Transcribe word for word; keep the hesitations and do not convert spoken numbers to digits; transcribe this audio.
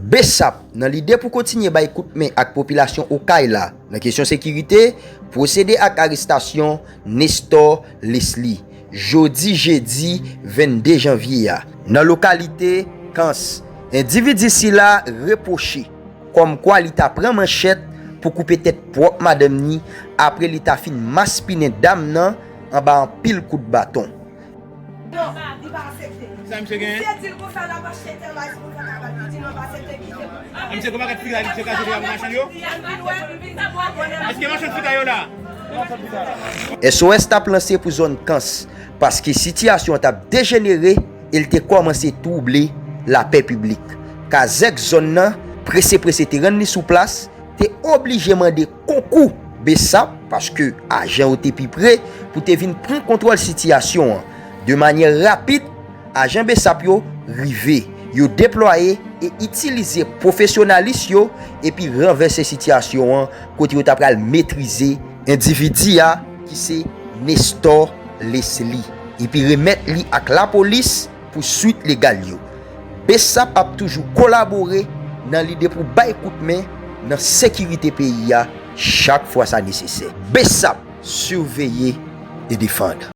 BSAP, nan lide pou kontinye bay kout men ak popilasyon Okay la nan kesyon sekirite, pwosede ak arestasyon Nestor Leslie, jodi jedi vennde janvye a, nan lokalite Kans. Endividi sila repwoche kòmkwa li ta pran manchèt pou koupe tèt pwòp madanm ni apre li ta fin maspinen dam nan anba anpil kout baton. Non, li pa aksepte. Sa misye genyen? Misye di l konsa l ap achte tè bay pou fè kabal, li di non, pa aksepte, kite l. Misye gon bagay fita, misye ka jete avè machann yo? Èske machann fita yo la? SOS t ap lanse pou zòn Kans, paske sitiyasyon an t ap dejenere e l te kòmanse twouble lapè piblik. Kazèk zòn nan, prese prese te rann li sou plas, te oblije mande konkou BSAP, paske ajan yo te pi pre, pou te vin pran kontwòl sitiyasyon an. De manyè rapid, ajan BSAP yo rive. Yo deplwaye e itilize pwofesyonalis yo epi ranvèse sitiyasyon an, kote yo ta pral metrize endividi a ki se Nestor Leslie, epi remèt li ak lapolis pou swit legal yo. BSAP ap toujou kolabore nan lide pou bay kout men nan sekirite peyi a chak fwa sa nesesè. BSAP, siveye e defann.